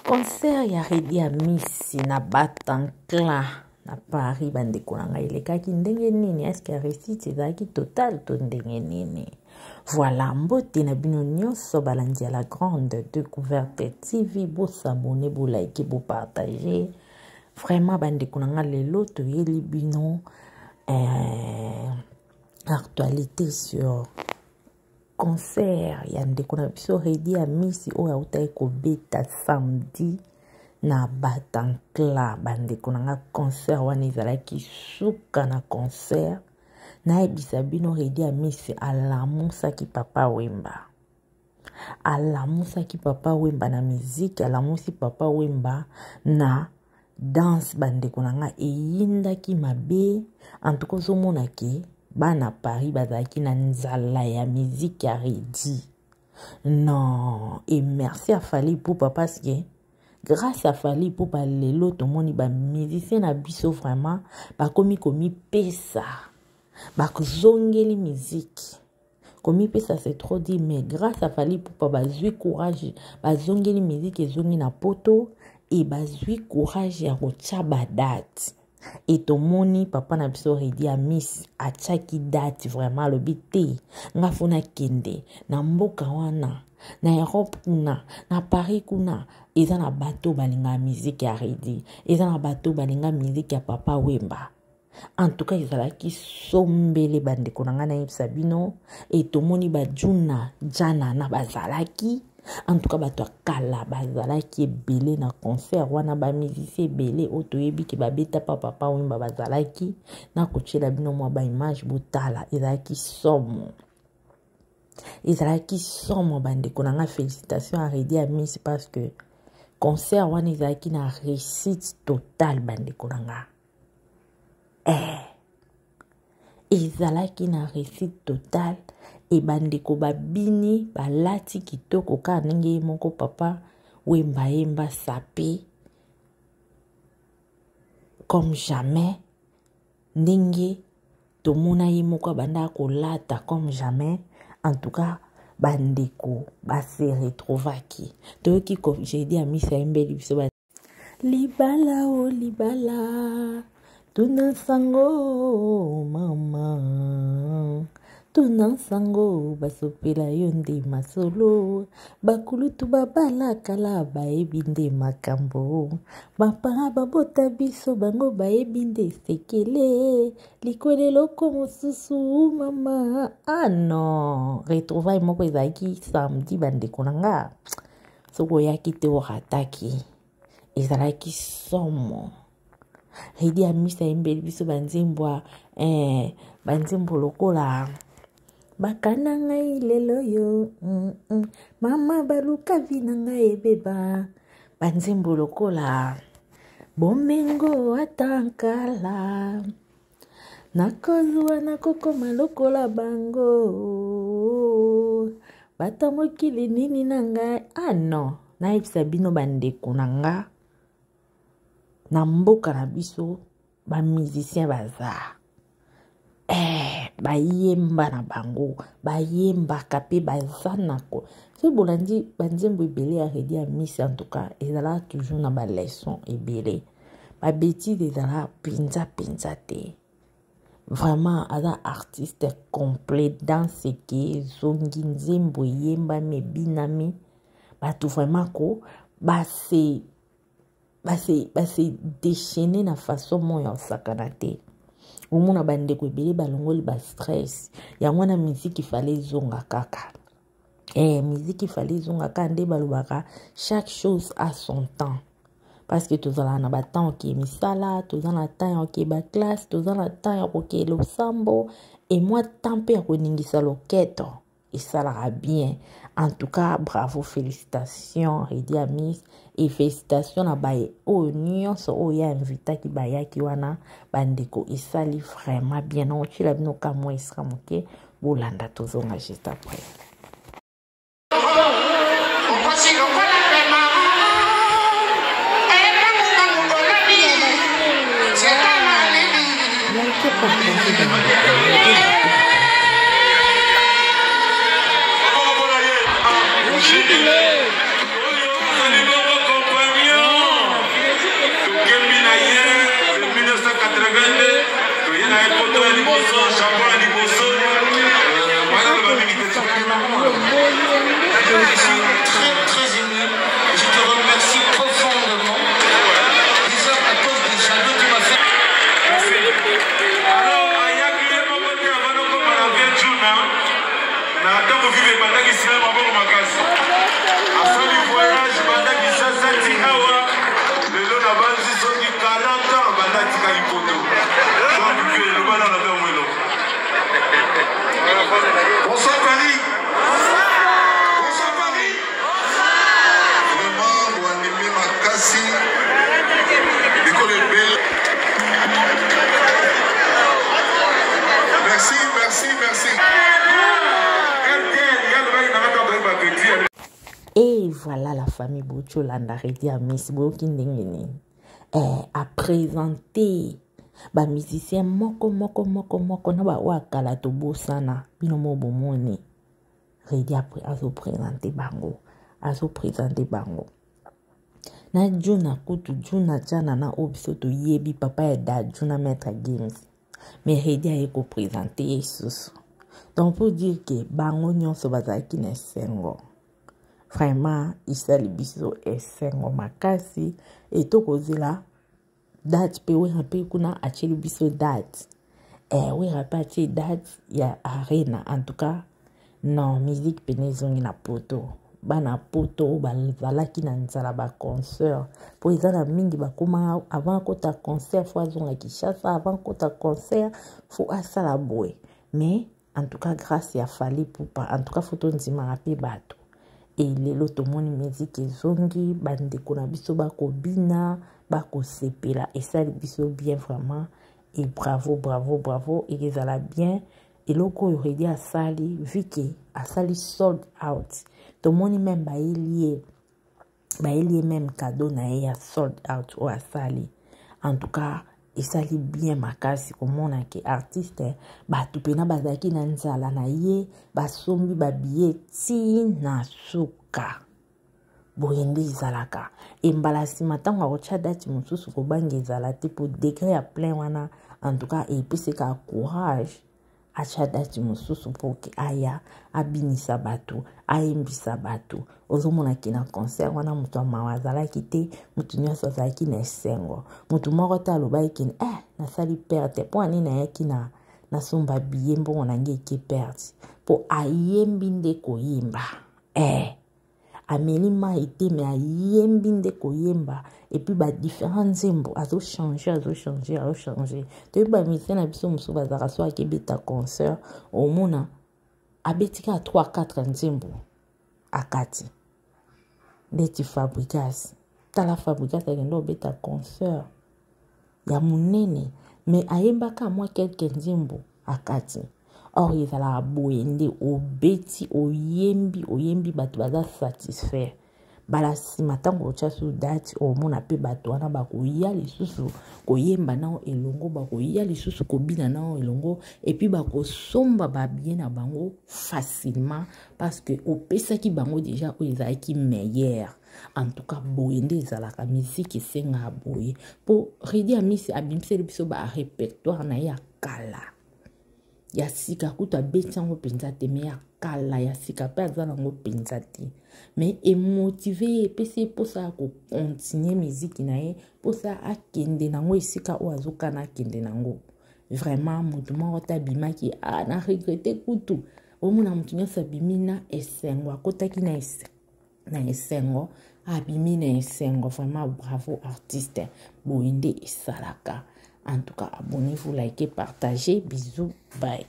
Concert ya Reddy Amisi na Bataclan na Paris, bandeko na ngai, elekaki ndenge nini? Est-ce que réussite ezalaki totale to ndenge nini? Voilà, mbote na bino nyonso balandi ya la grande découverte TV, bosabone, bolike, bopartage. Vraiment bandeko na ngai, lelo toyeli bino actualité sur concert ya ndeko na biso Reddy Amisi oyo autaki kobeta samedi na Bataclan. Bandeko na nga, concert wana ezalaki suka na concert. Nayebisa bino, Reddy Amisi alamusaki Papa Wemba, alamusaki Papa Wemba na miziki, alamusi Papa Wemba na danse. Bandeko na nga, eyindaki mabe. En tout cas, ozomona ke bana Paris bazalaki na nzala ya miziki ya Reddy. Non, et merci à Fally Ipupa, parce que grâce à Fally Ipupa, lelo tomoni bamusicien na biso vraiment bakomi komipesa, bazongeli miziki. Komipesa, c'est trop dit, mais grâce à Fally Ipupa, bazwi courage, bazongeli miziki, ezongi na poto e bazwi courage ya kotia badate. E tomoni papa na biso Reddy Amisi atiaki date. Vraiment, alobi te, nga faut nakende na mboka wana, na Europe kuna, na Paris kuna, eza na bato balingaka miziki ya Reddy, eza na bato balinga miziki ya Papa Wemba. En tout cas, ezalaki sombele. Bandeko na ngai, nayebisa bino, e tomoni bajuna jana na bazalaki. En tout cas, bato ya kala bazalaki ebele na concert wana, bamusicien ebele oyo toyebi ke babeta pa Papa Wemba bazalaki. Nakotiela bino mwa baimage, botala. Ezalaki somo, ezalaki somo, bandeko na ngai. Félicitation à Reddy Amisi, parce que concert wana ezalaki na réussite totale. Bandeko na ngai, ezalaki na réussite totale. E bandeko babini, balati kitoko kaka ndenge ye moko Papa Wemba yemba sape comme jamais, ndenge tomona ye moko abanda kolata comme jamais. En tout cas, bandeko base retrouvaki. Toyoki Reddy Amisi ayembeli biso libala o libala, tuna sango mama, tuna sango, basopela yo nde masolo. Bakulutu babala kala, bayebi nde makambo. Bapara babota biso, bango bayebi nde sekele likwela eloko mosusu mama. Ah non, retrouvaille moko ezalaki samedi, bandeko na nga. Soki oyaki te, orataki. Ezalaki somo. Reddy Amisi ayembeli biso banzembo, banzembo lokola bakana ngai lelo yo, mama baluka vi na ngai ebeba, banzembo lokola bomengo ata nkala nakozwa, nakokoma lokola bango bata mokili nini na ngai. Ah non, nayebisa bino, bandeko na nga, na mboka na biso bamusicien baza, bayemba na bango, bayembaka mpe baza nako. Soki bolandi banzembo ebele ya Reddy Amisi, en tout cas ezalaka toujours na baleçon ebele, babêtises ezalaka mpenza mpenza te. Vraiment, aza artiste complet. Danse eke ezongi, nzembo eyembami, ebinami, bato vraiment ko base déchaîner na façon moko ya osakana te. Omona bandeko ebele balongoli bastress. Yango wana miziki fallait ezonga kaka. Miziki fallait ezonga kaka. Nde balobaka, chaque chose a son temps, parce que tozalaka na batemps oke misala, toza na temps ya oke baclasse, toza na temps ya koke losambo, e mwa temps mpe ya koningisa loketo esalaka bien. En tout cas, bravo, félicitations Reddy Amis, et félicitations na baye oyo nyonso oyo ya invitaki, bayaki wana. Bandeko, esali vraiment bien. Na otiela bino ka mwa esika moke, bolanda, tozonga juste après. Okosi lokola pema ebangubangu, olobi nzela malili. Like, partage, bandeko. Jubilé. Et voilà la famille bouti olanda Reddy Amisi boyoki ndenge nini eh, aprésente bamusicien moko moko moko moko na baoyo akala tobosana bino mo bomoni Reddy azoprésente bango azoprésente bango na Juna kutu Juna Jana na oyo biso toyebi papa ya Dadju na Maître Gims mais Reddy aye koprésente ye susu donc pour dire que bango nyonso bazalaki na esengo vraiment esali biso esengo makasi e tokozela date mpe wera mpe kuna atieli biso date eh, wera mpe atie date ya arena. En tout cas non, musique pene ezongi na poto. Bana poto oyo bazalaki na nzala baconcert, mpo eza na mingi bakoma avant akota concert faut azonga Kinshasa, avant akota concert faut asala boye. Mais en tout cas, grâce ya Fally Ipupa, en tout cas faut tondimaka mpe bato. E lelo tomoni musique ezongi, bandeko na biso bakobina, bakosepela, esali biso bien vraiment. E bravo, bravo, bravo, ekezala bien. Eloko oyo Reddy asali, vu que asali sold out, tomoni même bayeli ye, bayeli ye même cadeau na ye ya sold out oyo asali. En tout cas esali bien makasi komona ke artiste, bato mpena bazalaki na nzala na ye, basombi babillet ti na suka. Boye nde ezalaka. Embala nsima ntango akotya date mosusu, kobanga ezala te, mpo degré ya plein wana, en tout cas epeseka courage atya date mosusu mpo ke aya abinisa bato, ayembisa bato. Ozomona ke na concert wana moto ya mawa azalaki te, moto nyonso azalaki na esengo. Moto moko te alobaki kene eh, nasali perte mpo ani nayaki na nasomba billet, mbongo na ngai eke perte, mpo ayembi nde koyemba eh. Ameli mai te, me ayembi nde koyemba. Et puis badifférent nzembo azochange, azochange, azochange. Toyebi bamusicien na biso mosusu bazalaka so akebeta concert, omona abeti kaka 3 4 nzembo akati, ndeti Fabregas. Tala Fabregas, akende obeta concert ya monene, me ayembaka mwa quelque nzembo akati. Or ezalaka boye nde obeti, oyembi, oyembi, bato baza satisfait. Mbala nsima ntango otya su date, omona mpe bato wana bakoya lisusu koyemba nao elongo, bakoya lisusu kobina nao elongo, et puis bakosomba babillet na bango facilement parce que opesaki bango déjà oyo ezalaki meilleur. En tout cas boye nde ezalaka, musique esengaka boye, mpo Reddy Amisi abimiseli biso barépertoire na ye ya kala. Ya sika kutu abeti yango mpenza te, me ya kala, ya sika mpe aza nango mpenza te, me emotive ye, epesi ye mposa ya kocontinue miziki na ye, mposa akende nango esika oyo azokana akende nango. Vraiment motu moko te abimaki ah, na regrete kutu. Omona motu nyonso abimi na esengo, akotaki na esengo, na esengo abimi na esengo. Vraiment bravo artiste, boye nde esalaka. En tout cas, abonnez-vous, likez, partagez. Bisous, bye.